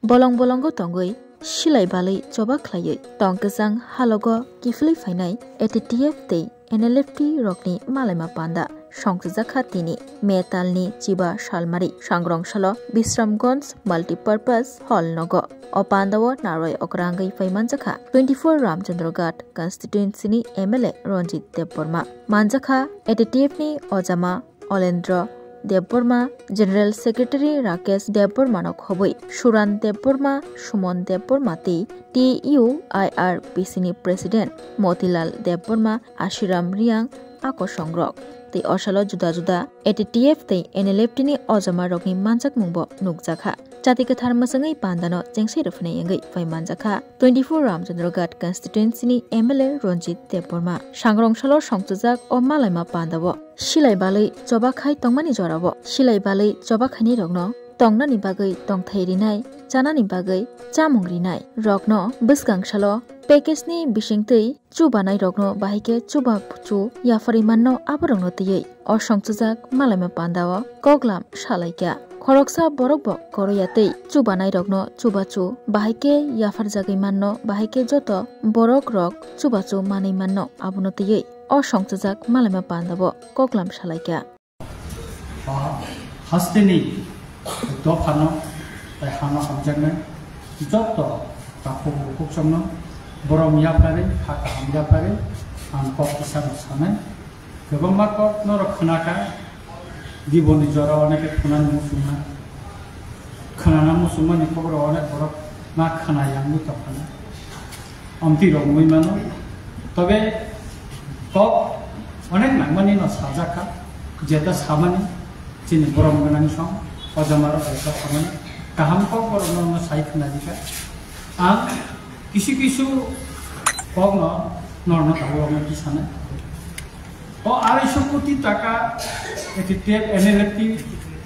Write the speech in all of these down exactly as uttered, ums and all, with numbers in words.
Bolong bolongo tongwi silai balwi choba khlaiwi tong kwchang halogo kiphilwi phainai A T T F tei N L F T rokni malaima panda songchajak kha tini May talni chiba salmari sangrong salo Bisramganj Multipurpose Hall nogo. O pandao narwai okrangwi phai manjakha twenty-four Ramchandra Ghat constituency ni M L A Ranjit Debbarma. Manjakha A T T F ni ojama Olendra Debbarma, General Secretary Rakesh Debbarma no khobwi Suran Debbarma, Suman Debbarma tei T U I R P C ni President Motilal Debbarma, Ashiram Riang, a kosongrok tei osalo juda juda A T T F tei N L F T ni ojama rokni manjakmung bo nukjakha. Chati kwthar mwchangwi pandano chengsai rwphwnai wngwi phai manjakha twenty-four Ramchandra Ghat constituency ni M L A Ranjit Debbarma. Sangrong salo songchajak o malaima pandao silai balwi choba khai tongmani jorao silai balwi choba khainai rokno tongnani bagwi tongthai rinai, chanani bagwi chamung rinai rokno bwskang salo package ni bisingtwi chubanai rokno bahai khe chuba chu yapharwi manno aborokno twiwi o songchajak malaima pandao koklam salaikha. Khoroksa borok bo koroya tei chubanai rokno chubachu bahai khe yapharjagwi manno, bahai khe joto borok rok chubachu manwi manno abono twiwi o songchajak malaima pandao koklam salaikha. Ba hasteni dophano tei hano hamjaknai joto takhuk bukhuk chongno borom yapharwi, ha kaham yapharwi ang kok kisa no sanai. Kwbangma kok norok khwnakha, giboni jora oneke khwnani muchungma, khwnana muchungmani kokrok onek borok ma khwnaya wngwi tongkha na. Omtwi rok wngwi mano. Tobe kok onek nangmani no sajak kha, jeta samani chini borom gwnang song, ojama rok bai kok samani kaham kok borok no, no sai khwna dikha. Ang kisu kisu kok no norno tabuk rok no tisanai. O arai so koti taka A T T F N L F T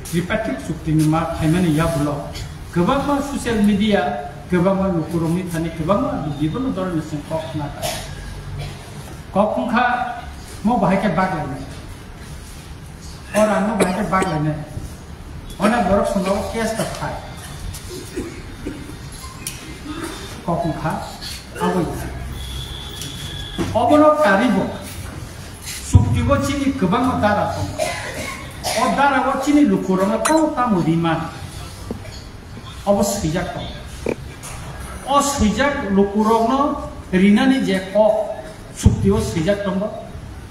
tripartite chukti ni ma phaimani yagulo kwbangma social media, kwbangma lukurokni thani kwbangma bibino dhoroner chwng kok khna kha. Kok wngkha mo bahai khe baglainai, o rang mo bahai khe baglainai. Onek borok swngo case ta phai. Kok wngkha aboni. Obono karibo. Suktibo chini kwbangma dara tongo. O darabo chini lukurokno tamo tamo rimani. Obo swijak tongo. O swijak lukurokno rinani je kok, suktibo swijak tongo.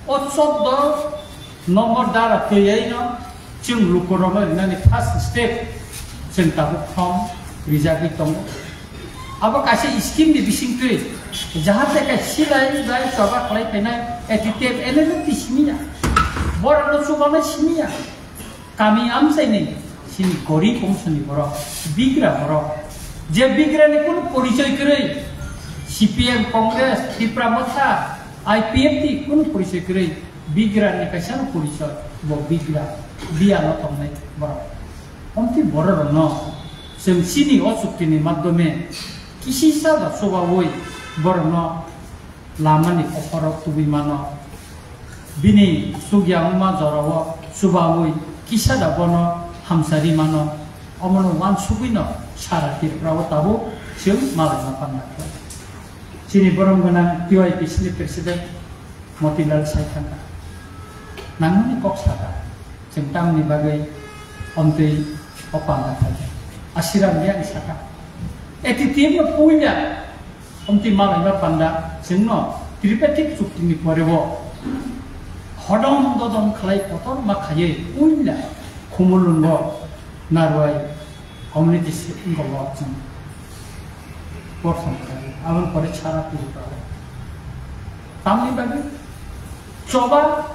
O choddo nombor dara twiwi no chwng lukurokno rinani first step chwng tabuk form rijagwi tongo. Abo kaisa scheme ni bisingtwi jahate khe silai bai choba khlai phainai A T T F N L F T simi ya. Borokno chubanai simi ya. Kami amchaini chini gorib bongso ni borok, bigra borok. Je bigra ni kunu porichoi kwrwi, C P M, Congress, Tipra Motha, I P F T kunu porichoi kwrwi. Bigra ni kaisa no porichoi, bo bigra, biyalo tongnai borok. Omtwi borok rokno chwng chini o chukti ni madhyome kisisa da chubaui borokno lamani kophorok tubui mano. Bini chukya wngma jorao chubaui kisa da bono hamsari mano. Omono uansugui no sara Tripura o tabuk chwng malaima panda khlai. Chini borom gwnang T Y P C ni president Motilal sai thangkha. Nangmani kok saka, chwng tamni bagwi omtwi o panda khaikha. Ashiram Riang saka, A T T F no puila omtwi malaima panda chwngno tripartite chukti ni pore bo hodom dodom khlai kotor ma khaiwi puila Khumulwngo narwai community se wngkha o chwng prothom khlai, aboni pore sara Tripura o. Tamni bagwi choba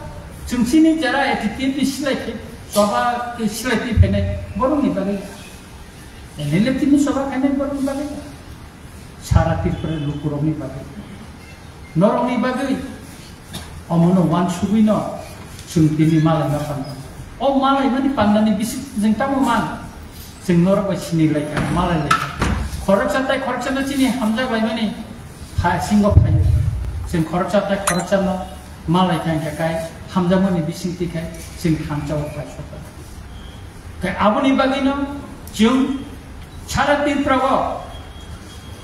chwng chini jara A T T F ni silai khe choba tei silai twi phainai borokni bagwi, N L F T ni choba khainai borokni bagwi, sara Tripura lukurokni bagwi, norokni bagwi. Omono uansugui no chwng tini malaima panda. O malaimani pandani bising chwng tamo man? Chwng norok bai sinilai kha, malai lai kha. Khoroksa tai khoroksa no chini hamjak laimani pha-, singo phaio. Chwng khoroksa tai khoroksa no malai kha, hingkha kai hamjakmani bising twi khai chwng thansa o khlai sokha. Tei aboni bagwi no chwng Sara Tripura o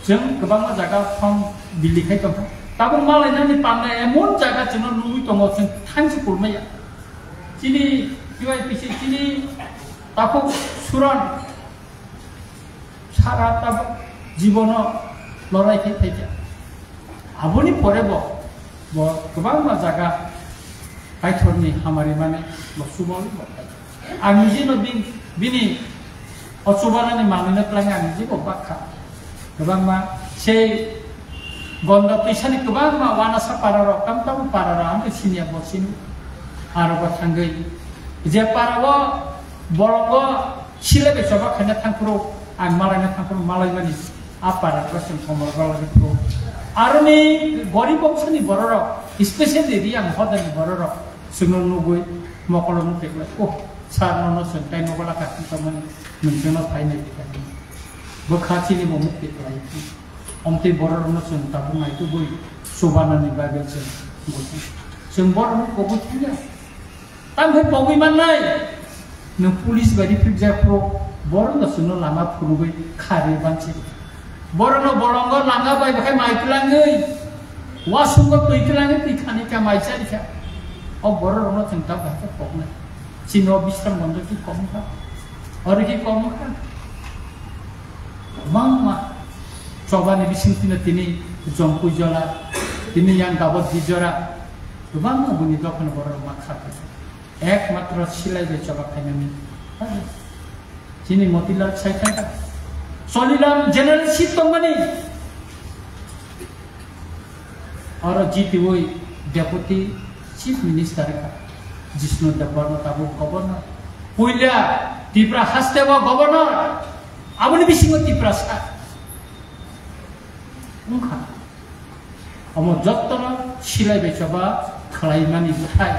chwng kwbangma jaga form bili khai tongkha. Tabuk malainani panda emon jaga chwngno nugwi tongo, chwng thansi kulmaya. Chini T Y P C, chini takhuk Suran sara tabuk jibono lorai khai phaikha. Aboni pore bo, bo kwbangma jaga Kaitorni hamari mane bo chubao bo khai. Ang nijino bin-, bini o chubanani manwino twlangwi ang niji bo bakha. Kwbangma sei Gonda twisani kwbangma wanasa pararok, tam tam pararok ang khe siniya bo sini. Aro bo thangwi je parao bolongo silai bai choba khaina thangphuru, ang malaina thangphuru malaimani. A para ko chwng komor rok lagi pro. Aroni gorib bongsoni bororok, especially Riang hodani bororok, chwngno nugwi mokolo nukte klai. Oh, sir, nono chwng tai nogo laka hinwi tongmani, nwng chwngno phainai bikha. Bwkha chini bo mukti klai. Omtwi bororokno chwng tabuk naitugwi chubanani bagwi chwng gotwi. Chwng borokno kobui thangya. Tamo khe pogwi mannai. Nwng police bai riphrikjak phuru, borokno chwngno lama phunugwi kharwi bansi. Borokno bolongo langa bai bakhai mai twlangwi, wasungo twi twlangwi twi khani kha mai chari kha. O bororokno chwng tabuk hai khe poknai. Chini o Bishramganj ki kom kha. Oro ki kom kha. Kwbangma chobani bisingtwino tini Jompuijala, tini yang Gabot Dijora, kwbangma buni dophano borok ma kha kha. Ekmatro silai bai choba khainani. Chini Motilal sai thangkha. Cholilam general seat tongmani. Oro G T O Deputy Chief Minister kha. Jishnu Debbarma tabuk governor. Puila Tripura haste bo governor. Aboni bisingo Tiprasa. Wngkha. Omo jottono silai bai choba khlaimani bwthai.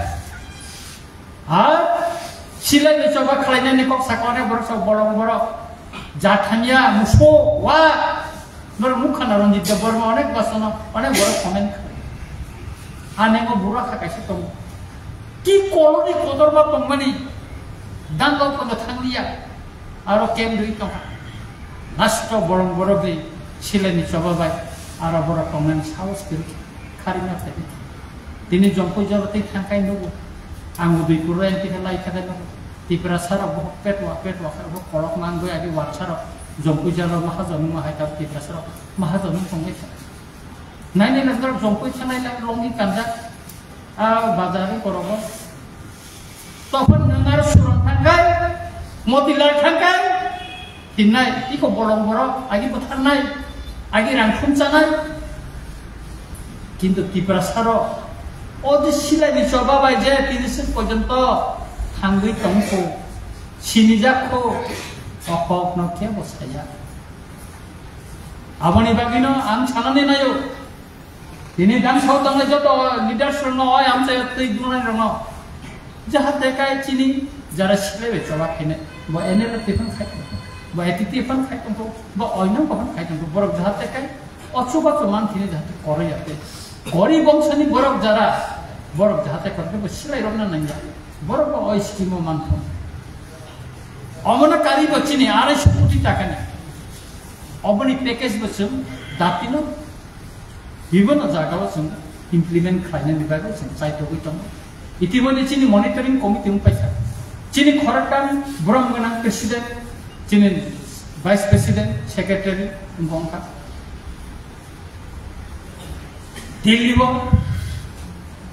Ar silai bai choba khlainani kok sakha onek borok sok bolong borok. Jathania, muso, wa. Norok nukha na Ranjit Debbarma onek basono, onek borok comment khlai. Anengo bura kha kaisa tongo. Ki koloni kotorma tongmani dangao kono thangliya. Aro kem dui tongkha. Last o bolong borok bai silaini choba bai aro borok tongnani saos kwrwi kharina phai. Tini Jompuijalo tei thangkai nugo. Ang Udaipur ro M P khe lai khe nugo. Tiprasa rok bo petwa petwa khe bo kolok mangwi agi warsa rok Jompuijalo mahajon wngma hai ta Tiprasa rok mahajon wng tongwi kha. Naini nokjak Jompui thanai na longi kanjak. A bazar ni korogo. Tokon nang aro Suran thangkai, Motilal thangkai, hinnai, iko bolong borok, agi bwtharnai, agi rang khumchanai. Kintu Tiprasa rok, o je silai ni choba bai je tini sik porjonto thangwi tongkho, sinijak kho, o kok no kebo saya. Aboni bagwino ang sanani naio. Tini dam sao tangnai joto leaders rokno, oi amchai twi dunai rokno. Jahate kai chini jara silai bai choba khainai. Bo N L F twi phano khai tongkho. Bo A T T F phano khai tongkho. Bo oino bo phano khai tongkho. Borok jahate kai ochu bachu man thini jahate koroi yate. Gori bongsani borok jara, borok jahate koroi bo silai rokna nangya. Borok bo oi scheme o man thung. Omono kari bo chini arai so koti taka ni. Oboni package bo chwng datino Bibonno jagao chwng implement khlainani bagwi chwng chaitogwi tongo. Itimodhye chini monitoring committee wng paikha. Chini khoroktham borom gwnang president, chini vice president, secretary wng wngkha. Delhi o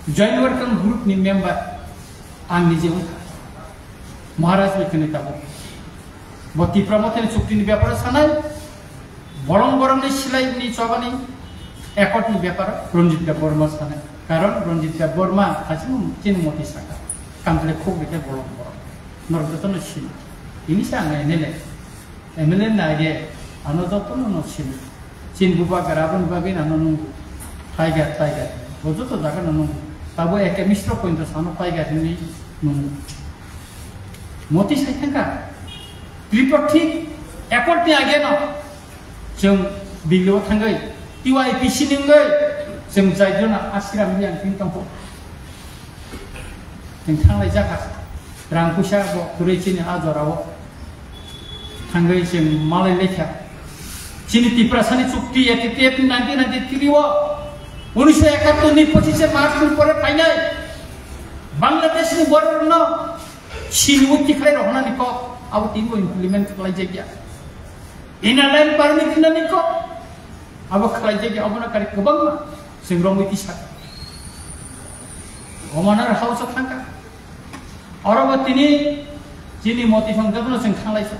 Joint Working Group ni member ang nije wngkha. Maharaj bai kwnwi tabuk. Bo Tipra Mothani chukti ni beparo sanai, bolong borong ni silai ni chobani accord ni beparo Ranjit Debbarma sanai. Karon Ranjit Debbarma hachino chini moti saka. Kample khuk rikhe bolong borong. Norok jotono sini. Ini sa ang M L A. M L A nai ge, ano jotono no sini. Chin bubagra aboni bagwi ano nungo. Tiger, tiger. Bo joto jaga no nungo. Tabo eke misro pointo sano tiger hinwi nungo. Moti sai thangkha. Tripartite accord ni age no. Chwng Delhi o thangwi T Y P C ni wngwi chwng jai jona Ashram ni ang tin tongkho. Chwng thanglai jakha. Rang puisa bo kwrwi chini a jorao. Thangwi chwng malai lekha. Chini Tiprasani chukti A T T F ni nineteen ninety-three o, unisho ekattor ni pochishe March ni pore phainai Bangladesh ni borok rokno sini utti khlai rohornani kok, abo tini bo implement khlai jakya. Inner line permit hinani kok, abo khlai jakya, obono kari kwbangma chwng romwi tisa. Omanar house o thangkha. Oro bo tini chini motifang jotono chwng thanglai sa.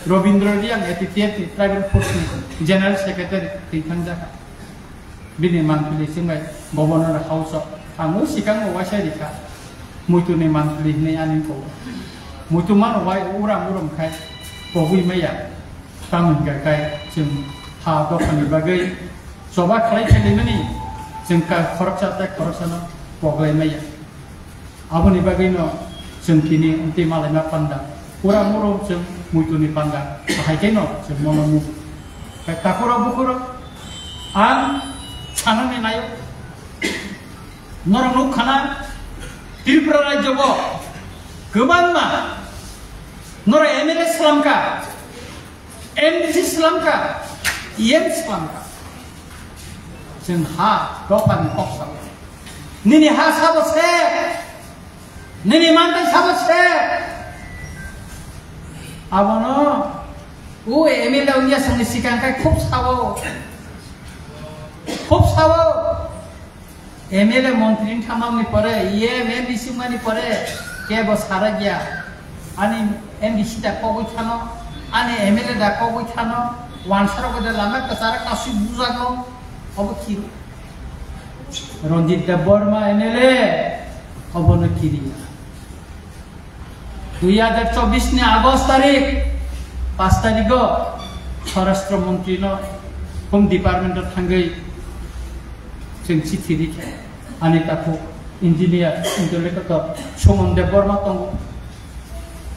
Robindra Reang A T T F ni Tribal Force ni General Secretary twi thangjakha. Bini mantri chwngbai Governor House o ang o swkango waisa rikha. Muitu ni mantri hinwi ani ko. Muitu mano wai uram uram khai pogwi maya. Tamo hingka khai chwng ha dophani bagwi choba khlai khlaimani chwng ka khoroksa tei khoroksano poglai maya. Aboni bagwino chwng tini amtwi malaima panda, pura moro chwng muituni panda, bahai khe no chwng mono mu. Tei takhuro bukhuro ang sanani nayo. Norok nuk khana Tripura rajyo bo kwbangma norok M L A slamkha, M D C slamkha, E M slamkha. Chwng ha dophani kok sao. Nini ha sabo se, nini mantai sabo se. Abono o M L A wngya songni sikang khai khub sao. Khub sao. M L A montri wngkha mamni pore, E M M D C wngmani pore, kebo sarakya. Ani M D C da kogwi thano, ani M L A da kogwi thano, wansarok da lama kwchara kasui bujagno, obo kiru. Ranjit Debbarma M L A, obono kiriya. Dui hajar chobbish ni August tarik paanch tarigo Swarashtra Montri no Home Department o thangwi chwng chithi rikha. Ani takhuk engineer, intellectual Suman Debbarma tongo.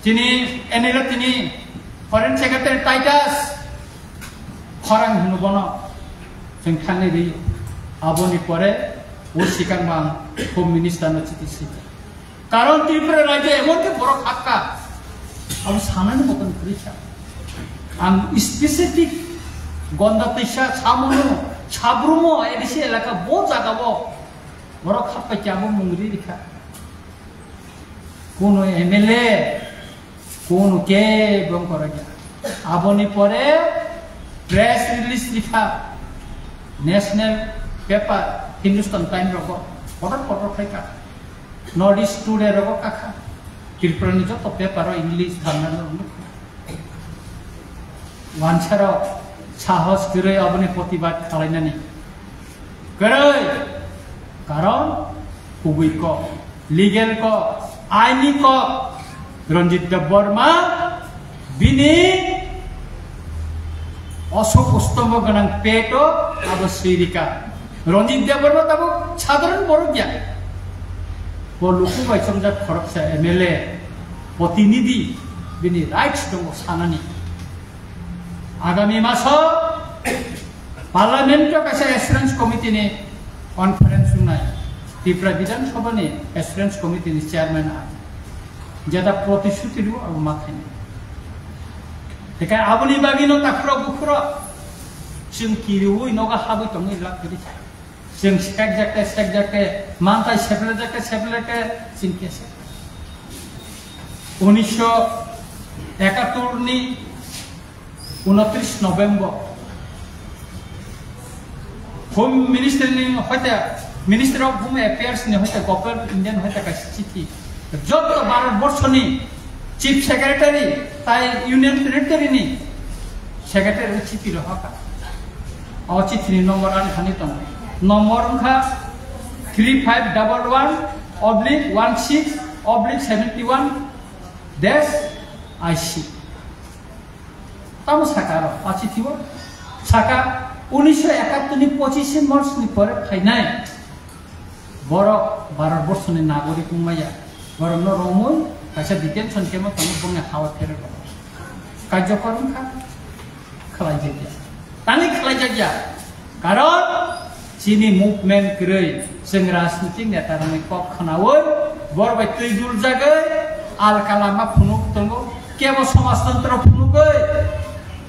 Chini N L A tini Foreign Secretary Titus Khorang hino bono chwng thangwi ri. Aboni pore o sikang bang Home Minister no chithi sika. Karon Tripura rajyo emon khe borok hakka, abo sanani moton kwrwi kha. Ang specific Gonda Twisa, Samono, Sabrumo, A D C elaka bo jaga bo borok hakka khe abo mung ri rikha. Kuno M L A, kuno kebo wngkha rwkya. Aboni pore press release rikha. National paper Hindustan Times rogo kotor kotor khaikha. North East Today rogo kakha. Tripura ni joto paper o English dharna no nukha. Wansarok sahos kwrwi aboni protibad khalainani kwrwi, karon kubui kok, legal kok, aini kok, Ranjit Debbarma bini osok ustombo gwnang peto abo swirika. Ranjit Debbarma tabuk sadharan borok ya. Bo luku bai chongjak khoroksa M L A, protinidhi, bini rights tongo sanani. Agami maso Parliament o kaisa Assurance Committee ni conference wngnai, Tripura Bidhan Sabha ni Assurance Committee ni chairman ang, jeta protishuti rw abo ma khainai. Tekai aboni bagwi no takhurok bukhurok chwng kiriwi nogo habwi tongwi lak kwrwi kha. Chwng sekjak khe, sekjak khe, mantai seplejak khe, seplejak khe, chwng khe se. Unisho ekattor ni unotris November, Home Minister ni hoite, Minister of Home Affairs ni hoite, Government of India ni hoite kaisa chithi. Joto Bharat Borso ni Chief Secretary tai Union Territory ni Secretary chithi rohorkha. O chithi ni number ani thani tongo. Number wngkha three five double one oblique one six oblique seventy one dash I C. Tamo saka aro, a chithi o saka, unisho ekattor ni pochishe March ni pore phainai borok Bharat Borso ni nagorik wngmaya, borok no romwi kaisa detention camp o tongwi bongni ha o pherwi rw. Karjokor wngkha, khlai jakya. Tani khlai jakya. Karon chini movement kwrwi, chwng rajnitik neta rokni kok khnaui, bor bai twi duljagwi alka lama phunuk tongo, Kebo somajtantro phunugwi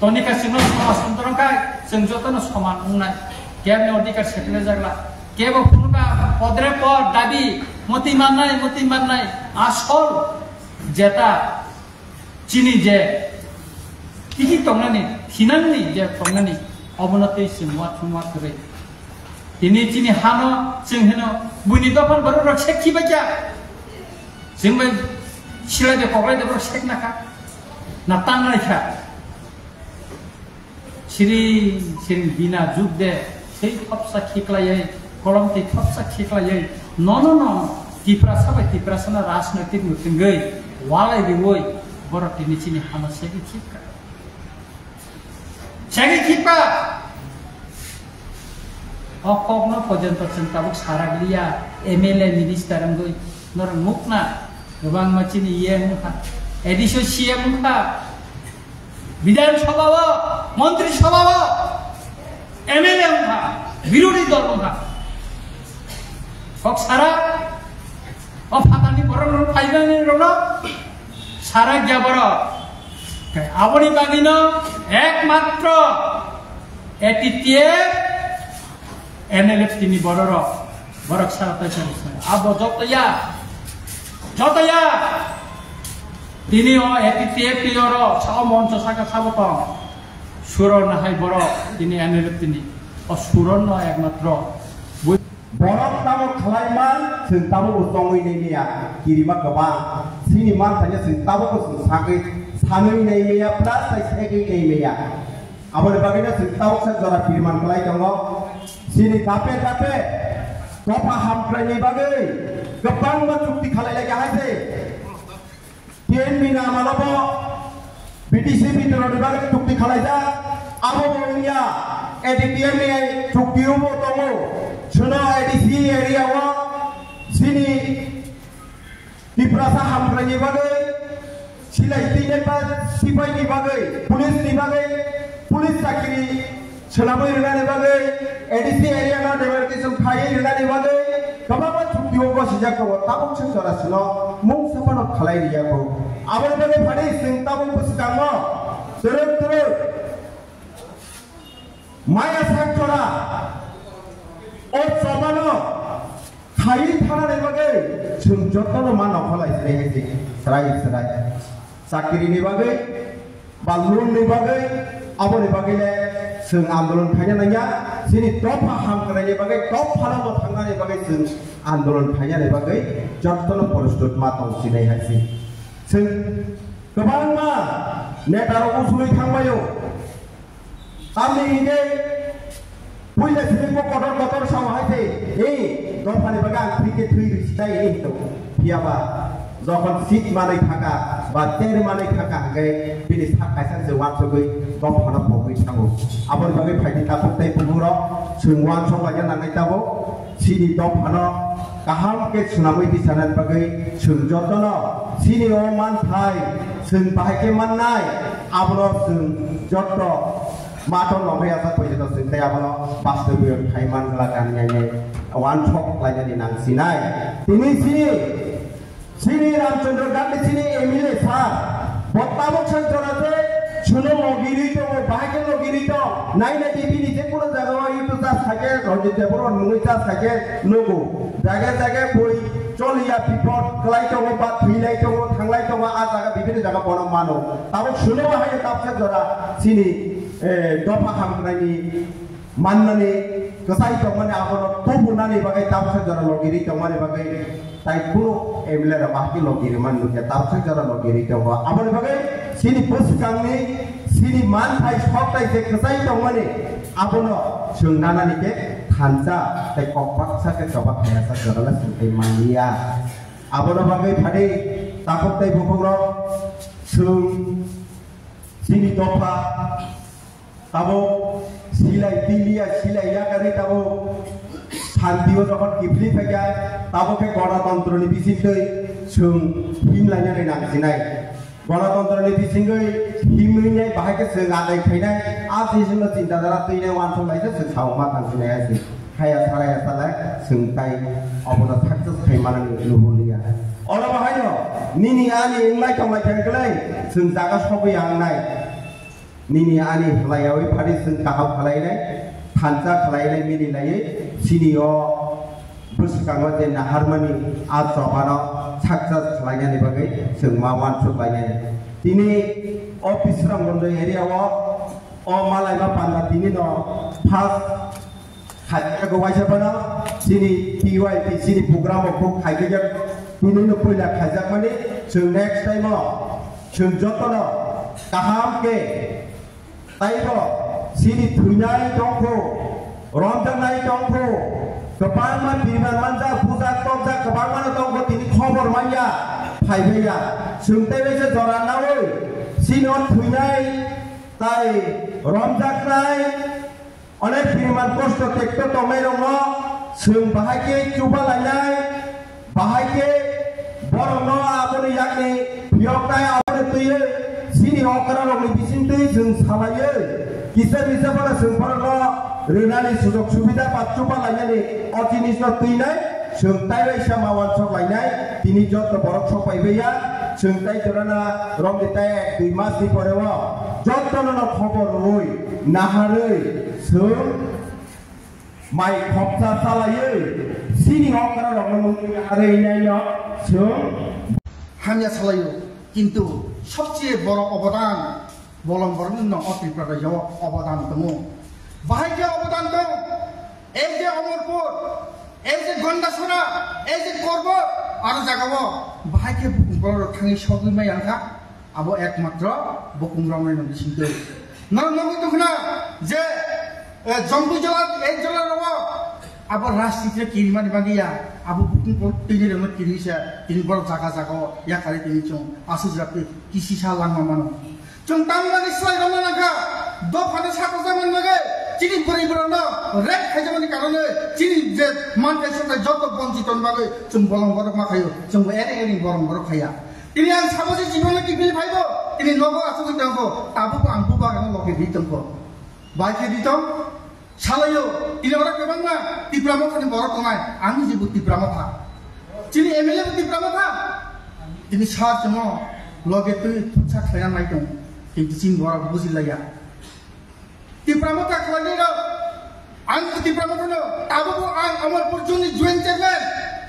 toni kha, chwngno somajtantro wngkha chwng jotono soman wngnai, kebni odhikar seplaijak la, kebo phunukha podre pod dabi moti mannai, moti mannai asol jeta chini je tiki tongnani, thinangni je tongnani, obono tei chwng uathung uathurwi. Tini chini hano chwng hino buini dophani borok rok sekhi bai kha. Chwng bai silai de koklai de borok sekna kha. Na tangnai kha. Siring siring bina jug de, tei thopsa khiklaiwi, kolom tei thopsa khiklaiwi, nono no Tiprasa bai Tiprasano rajnoitik mwtwngwi walai riwi borok tini chini hano segwi khipkha. Segwi khipkha. O kokno porjonto chwng tabuk sarak liya, M L A minister wngwi norok nukna kwbangma chini E M wngkha, A D C C M wngkha. Bidhan Sabha o, Montri Sabha o, M L A wngkha, birodhi dol wngkha. Kok sara o phatani borok rok phaimani rok no sara gya borok. Kai aboni bagwi no ekmatro A T T F N L F T ni bororok, borok sara taisa rwsai. Abo jotoya, jotoya. Tini o A T T F T oro sao moncho saka sabo tong. Suron hai borok tini N L F T ni. O Suron no ekmatro. Borok tamo khlai man, chwng tamo bo tongwi nai maya. Kirima kwbang. Sini man thanya chwng tamo bo chwng sagwi sanwi nai maya, plus sai segwi nai maya. Aboni bagwino chwng tabuksa jora pirman kwlai tongo. Chini dape dape dopha hamkraini bagwi kwbangma chukti khalai lai kahai se. T N B ni amalo bo B T C bitoroni bagwi chukti khalaijak. Abo bo wngya A D T M ni chukti o bo tongo. Chwngno A D C area o chini Tiprasa hamkraini bagwi, silai twi nai ba sipai ni bagwi, police ni bagwi, police chakiri swnamwi rwnani bagwi, A D C area no demarcation khaiwi rwnani bagwi, kwbangma chukti o gosijak tongo, tabuk se jora sino mungsa phano khalai riya kho. Aboni bagwi phani chwng tabuk bwskango twrwk twrwk Maya sak jora o chobano khaiwi thanani bagwi chwng jotono ma nokholai sinai hai se srai srai. Chakrini bagwi ba loan ni bagwi aboni bagwi le chwng andolon khaina nangya. Chini dopha hamkraini bagwi, dophano mwthangnani bagwi chwng andolon khainani bagwi jotono prostut ma tong sinai hai se. Chwng kwbangma neta rok usulwi thangbaio. Tamni hingke puila simi bo kotor kotor sao hai se, ei, dophani bagwi ang thwi khe thwi rwi sinai, ei, hinto. Phiya ba, jokhon seat manwi thaka, ba chair manwi thaka, hingke bini sak kaisa se uansugwi dophano pogwi thango. Aboni bagwi phaidi tabuk tei buphang rok, chwng uansuk laina nangnai tabuk. Chini dophano kaham khe swnamwi tisanani bagwi chwng jotono chini o manthai chwng bahai khe mannai, abono chwng joto mato nokha yasa poito chwng tei abono bastobiyo khai man glak ani ani uansuk lainani nang sinai. Tini chini Chini Ramchandra Gandhi chini M L A sir, bo tabuk se jora se chwngno logi rwi tongo, bahai khe logi rwi tong. Nai nai di bini je kono jaga o YouTube charge khai khe, Ranjit Debbarma mungwi charge khai khe nugo. Jaga jaga bui choliya bipod kwlai tongo, ba thwilai tongo, thanglai tongo, a jaga bibini jaga bono mano. Tabuk chwngno bahai khe tabuk se jora chini, eh, dopha hamkrai ni mannani kwchai tongmani abono tubunani bagwi tabuksa jora logirwi tongmani bagwi tai kunu M L A rok bahai khe logirwi mani nukya tabuksa jora logirwi tongo. Aboni bagwi chini bwskangni chini manthai soktai je kwchai tongmani abono chwng nanani khe thansa tei kok baksa khe choba khayasa jorano chwng tei manliya. Abono bagwi phadi takhuk tei bukhukrok chwng chini dopha Tabuk silai tiliya, silai yakarwi tabuk santio jokhon kiphilwi phaikha, tabuk khe gonotontroni bisingtwi chwng himlainani nangsinai. Gonotontroni bisingtwi himwinai bahai khe chwng adai khainai, a bisingno chinta dhara twinai uansuk laisa chwng samung ma tangsinai hai se. Haya saraya salai chwng tai obono success khai manani lubuliya. Oro bahaino Nini ani wngnai tongnai khe kwlai chwng jaga sogwi ya wngnai. Nini ani khlaiyawi phadi chwng kaham khlainai, thansa khlainai, mini laiwi chini o bwskango je naharmani a chobano success khlainani bagwi chwng ma uansuk lainai. Tini o Bisramganj area o, o malaima panda tini no first khaijak waisa phano chini P Y P C ni program o kok khaijak, tini no puila khaijakmani chwng next time o chwng jotono kaham khe taibo chini thwinai tongkhu, romjaknai tongkhu, kwbangma biriman manjak, bujak, tokjak, kwbangma no tongkhu, tini khobor manya, phaibaiya. Chwng tei waisa jora nawi chini o thwinai tai romjaknai, onek biriman kosto tekto tongnai rokno chwng bahai khe chuba lainai, bahai khe borokno aboni yakni phiyoknai, aboni twiwi chini okra rokni bisingtwi chwng salaiwi kisa misa phano chwng borokno rwnani sujok subida ba chuba lainani o jinisno twinai. Chwng tai waisa ma uansuk lainai, tini joto borok sok pai baiya, chwng tai dorana romdi tai ek dui mas ni pore o jotono no khobor rwui naharwi chwng mai khopsa chalaiwi chini okra rokno mungwi naharwi naino chwng hamya salaio, kintu sobcheye boro obodan bolong borokni no o Tripura rajyo o obodan tongo. Bahai khe obodan tong, ei je Omorpur, ei je Gondasora, ei je Korbor, aro jagao bahai khe bukung borok thangwi sogwi mai ang kha, abo ekmatro bukung rokni no bisingtwi. Norok nugwi tongkhna je, eh, Jompu jola, ei jola rogo abo rajnitire kirimani bagwi ya, abo bukung borok tini rokno kiri se, tini borok jaga jaga o yakarwi tini chwng aswk jora twi kisisa langma mano. Chwng tamni bagwi swlai rwna nangkha, dophano satok jakmani bagwi chini bwrwi borokno rape khaijakmani karonwi chini je manthai swngthai joto bonchitoni bagwi chwng bolong borok ma khaio, chwngbo ere ere bolong borok khaiya. Tini ang sabo je jibono kiphilwi phaibo, tini nogo achugwi tongkho, tabukbo ang bubagano logi rwi tongkho. Bai khe di tong? Salaio, tini oro kwbangma Tipra Mothani borok tongnai, ang ni jebo Tipra Motha. Chini M L A bo Tipra Motha. Tini sar chwngno loge twi thuksa khlaina nai tongo, kintu chini borok bujilaiya. Tipra Motha khlainai rok, ang bo Tipra Mothano, tabukbo ang Amarpur Zone ni joint chairman,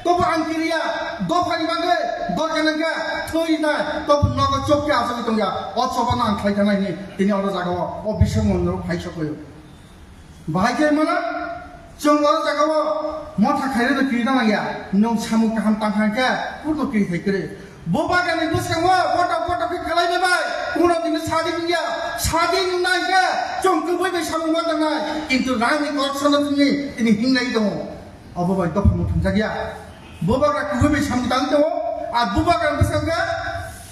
tobo ang kiriya, dophani bagwi dorkar nangkha, thwi nai, tobo nogo chop khe achugwi tongya, o chobano ang khlai thanai hwnwi tini oro jagao o bising mondirok phai sokoi. Bahai khe mano, chwng oro jagao motha khairokno kiri na nangya, nwng samung kaham tang kha khe, kurno kiri thai kwrwi. Bubagrani bwskango botok botok khe kwlai bai bai, kuno tini sadi wngya, sadi wngnai khe chwng kwbwi bai samung ma tangnai, kintu rangni corruption no tini, tini hinglai tongo. Obo bai dopha muthung jakya. Bubagra kubui bai samung tang tongo, a bubagra bwskango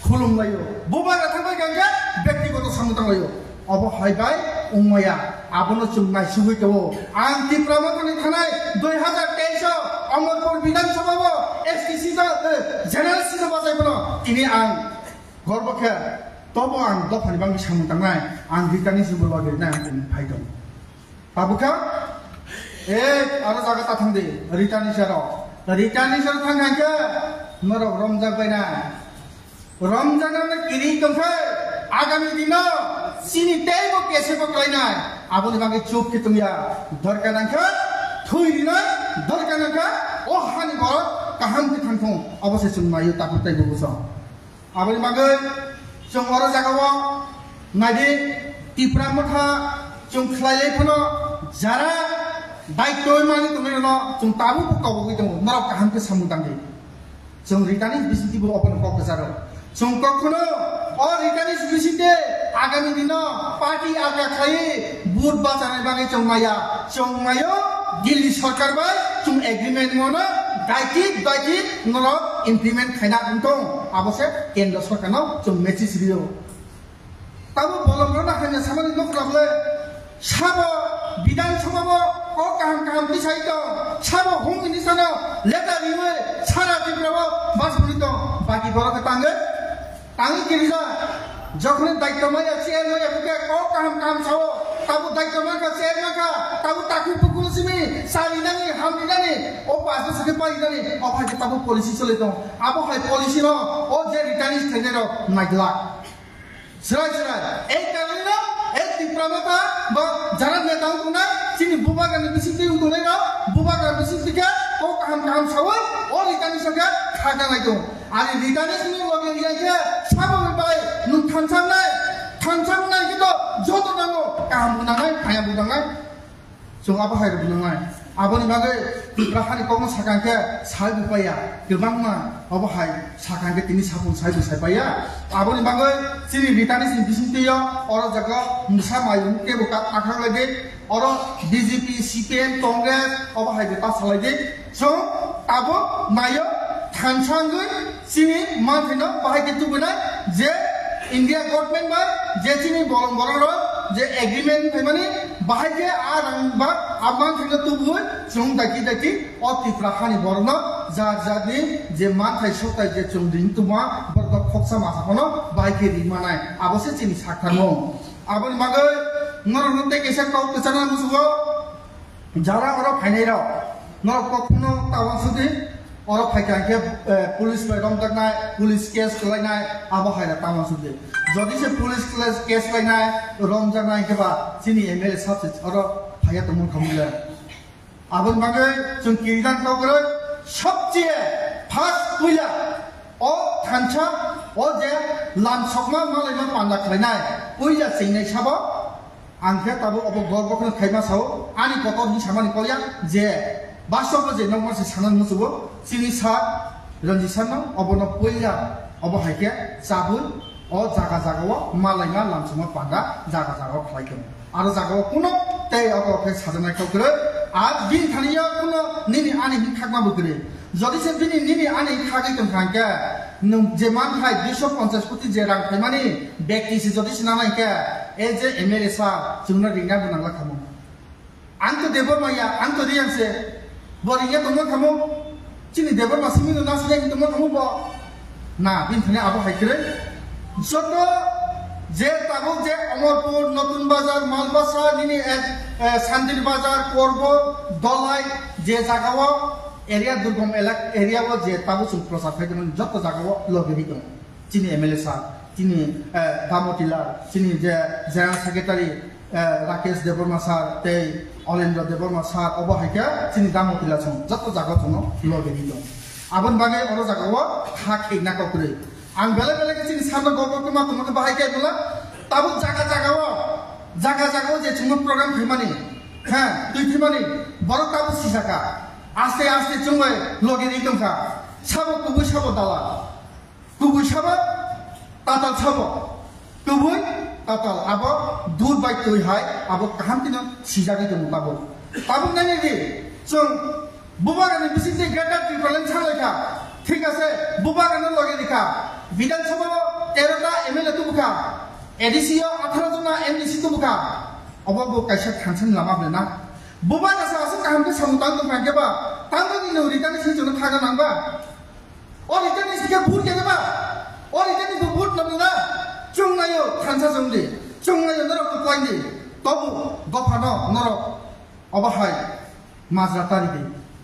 khulum laio. Bubagra thangbai kangkhe bektigoto samung tang laio. Obo hai bai wngmaya, abono chwng naisugwi tongo. Ang Tipra Mothani thanai dui hazar teis o Amarpur Bidhan Sabha o S T C no, eh, general seat no bachai phano tini ang gorbo khe, tobo ang dophani bagwi samung tangnai, ang Ritani se bo logi rinai ang tini phai tongo. Tabukha, eh, aro jaga ta thang di, Ritani sero. Ritani sero thang hangkhe, norok romjak bai na. Romjaknani kiri tongkhe, agami dino chini teibo kese bo klainai. Aboni bagwi chup khe tongya. Dorkar nangkha, thwi rinai, dorkar nangkha, o hani borok kaham khe thangthung. Obo se chwng naio tabuk tei bubuso. Aboni bagwi chwng oro jagao naidi, Tipra Motha chwng khlailai phano jara daityo mani tongnairokno chwng tabukbo kobogwi tongo, norok kaham khe samung tangdi. Chwng Ritani bisingtwi bo obono kok kwcharo. Chwng kok phano o Ritani bisingtwi agami dino party alka khlaiwi vote bachanai bagwi chwng maya. Chwng maio Delhi sorkar bai chwng agreement mano daiti daiti norok implement khaina wngtong. Abo se kendro sorkarno chwng message rio. Tamo bolong rwna hanya samani nokra bole sabo Bidhan Sabha bo kok kaham kaham tisai tong, sabo Home Minister no letter riwi sara Tripura o basmani tong, baki borok khe tangwi, tangwi kirija, jokhoni daityo maya chair maya buke kok kaham kaham sao, tabo daityo mangkha chair mangkha, tabo takhu buku Simi sari nani, hamni nani, o pass bosor khe pai nani, o hai khe tabuk policy choli tong. Abo hai policy no o je returnees thai nai rok nai glak. Srai srai, ei karwi no, ei Tipra Motha, ba jara neta wng tongnai, chini bubagra ni bising twi wng tongnai no, bubagra bising twi khe o kaham kaham sawi, o returnees khe kha janai tong. Ani returnees ni loge riyai khe sabo bai nwng thansa wngnai, thansa wngnai khe to joto nango, kaham bo nangnai, phaya bo nangnai. Chwng abo hai rwgwi nangnai. Aboni bagwi Tipra hani kokno sakang khe sai bo paiya, kwbangma obo hai sakang khe tini sapung sai bo sai paiya. Aboni bagwi chini returnees ni bising twi o oro jaga mwsa mai kebo ka akhang lai di, oro B J P, C P M, Congress obo hai bo ta salai di. Chwng tabuk naio thansa wngwi chini manthaino bahai khe tubunai je India government bai je chini bolong borok rok je agreement phaimani bahai khe a rang ba a manthaino tubui chwng daki daki o Tipra hani borokno jar jarni je manthai sokthai je chwng ring tuma borok khoksa masa phano bahai khe ri manai abo se chini sak tharmung. Aboni bagwi norokno tei kaisa kok kwchangna musugo. Jara oro phainai rok, norok kokno tawan sudi, oro phaikha hwnkhe, eh, police bai romjaknai, police case khlainai, abo hai rok tawan sudi. Jodi se police case, case khlainai, romjaknai hwnkhe ba chini M L A sab se oro phaiya tongmani khamwi le. Aboni bagwi chwng kirijak kok kwrwi sobcheye first puila o thansa o je lam sokma malaima panda khlainai puila chingnai sabo. Ang khe tabuk obo gorbo kheno khaima sao, ani kotor hinwi samani kok ya je bastobo je nokma se sanani muchugo, chini sir Ranjit sir no obono puila obo hai khe chabwi o jaga jaga o malaima lamsongma panda jaga jaga o khlai tongo. Aro jaga o kuno tei obo khe sajaknai kok kwrwi, a bini thani o kuno nini ani hinwi khakma bo kwrwi. Jodi se bini nini ani khagwi tongkha hwnkhe, nwng je manthai duiso ponchas koti je rang phaimani bekti se jodi se nanai hwnkhe, e je M L A sir, chwngno ringna bo nangla khamu. Ang to Debbarma ya, ang to Riyang se, bo ringya tongma khamu. Chini Debbarma simi no nasli tongma khamu bo. Na, bini thani abo hai kwrwi. Joto je tabuk je Omorpur, Notun Bazar, Malbasa, nini, eh, eh, Sandir Bazar, Korbo, Dolai, je jaga o area, durgom elak-, area o je tabuk chwng prochar khai tongmani joto jaga o loge ri tongo. Chini M L A sir, chini, eh, Damotila, chini je General Secretary, eh, Rakesh Debbarma sir tei Olendra Debbarma sir, obo hai khe chini Damotila chwng joto jaga o chwngno loge ri tongo. Aboni bagwi oro jaga o kha kheina kok kwrwi. Ang belai belai khe chini sir no gobor khe ma tongma khe bahai khe bwla tabuk jaga jaga o, jaga jaga o je chwngno program khaimani, ha, twi thwimani, borok tabuk sijaka. Aste aste chwng bai loge ri tongkha. Sabo kubui sabo dalal. Kubui sabo tatal sabo. Kubui tatal abo dud bai twi hai abo kaham kheno sijagwi tongo tabuk. Tabuk nai nai di chwng bubagrani bisingtwi Greater Tipraland sanglai kha. Thik ase, bubagrano loge rikha. Bidhan Sabha o tero ta M L A tubu kha. A D C o atharo jona M D C tubu kha. Obo bo kaisa thansani lama ble na. Bubagra sa aswk kaham khe samung tang tong kha hwnkhe ba, tangmani no ritani sini chwngno thaga nang ba. O ritani sikhe vote khe ba. O ritani bo vote no nang na. Chwng naio thansa chwng di. Chwng naio norok to point di. Tobu dopha no norok obo hai majra tari di.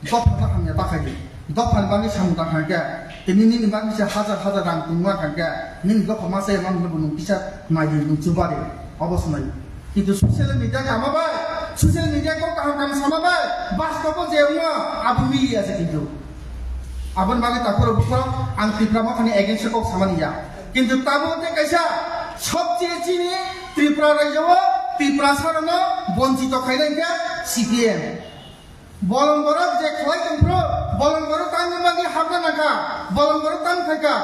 Dopha no hamya ta khai di. Dopha ni bagwi samung tang kha khe. Tini nini bagwi se hajar hajar rang tungma kha khe. Nini dopha ma se man no bo nung kisa nai di nung chubari. Obo se nai. Kintu social media kama bai, social media kok kaham kaham sama bai, bastobo je wngma abo mili ase kintu. Aboni bagwi takhoro bukhoro ang Tipra Mothani against kok samani ya. Kintu tabuk tei kaisa sobcheye chini Tripura rajyo o Tiprasa rokno bonchito khainai khe C P M. Bolong borok je khlai tongphuru, bolong borok tangni bagwi hapna nangkha, bolong borok tang phaikha,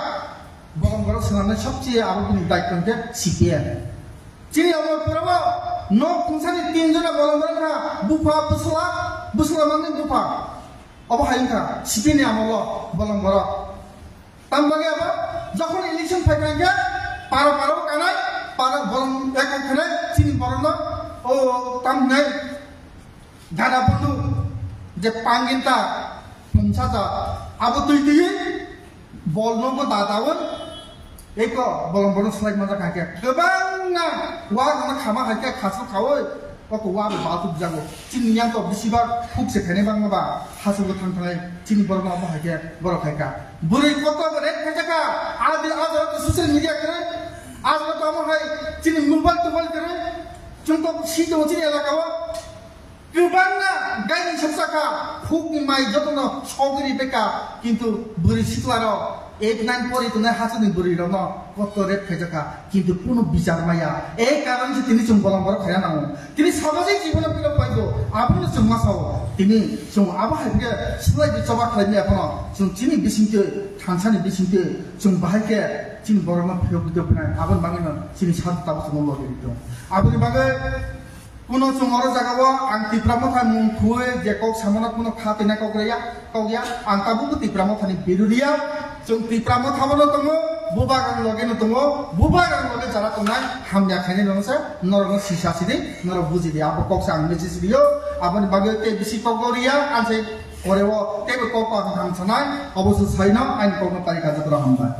bolong borok swnamnai sobcheye abo bini daitto hwnkhe C P M. Chini Omorpura o nok thungsani tin jona bolong borok kha, bupha bwsla, bwsla mangni bupha. Obo hai wngkha C P M ni amolo bolong borok. Tam bagwi abo jokhon election phaikha hwnkhe para para o kanai, para bolong ekong khanai chini borokno o tam hwnai. Dada bondhu je pangin ta pumsa ta abo twi twi bol no bo dada won eko bolong bolong slai ma jakha khe kwbangma wa no khama hai khe khasu khawi Kok wa ba tu jago. Chini yang to bisi ba khuk se khane bang ba hasu go thang thang chini borok ma hai ke borok hai ka. Bwrwi koto go ret khai jaka. Adi ajara to social media kare. Ajara to amo hai chini mobile tobal kare. Chung to si to chini elaka wa. Kwbangna gaini soksa kha, khukni mai jotono sogwi ri beka, kintu bwrwi siklarok eight nine pori tongnai hachwkni bwrwirokno koto rep khaijak kha, kintu kunu bichar maya. E karon se tini chwng bolong borok khaina nango. Tini samajik jibono philok paibo, abono chwng ma sao. Tini chwng abo hai khe swlai di choba khlai maya phano chwng chini bisingtwi, thansani bisingtwi chwng bahai khe chini borokno philok di tongphinai. Aboni bagwino chini sat tabuk chwngno logi ri tong. Aboni bagwi Kuno chwng oro jagao ang Tipra Motha mung khui je kok samano kuno kha twi nai kok reya, kok ya, ang tabukbo Tipra Mothani birudiya. Chwng Tipra Motha bono tongo, bubagrang loge no tongo, bubagrang loge jara tongnai hamya khainai no se norok no sisa sidi, norok buji di. Abo kok sa ang message riyo, aboni bagwi tei bisi kok bo riya, ang se koreo tei bo kok ang ham sanai, obo se saino ang kok no pari kajak rok hambai.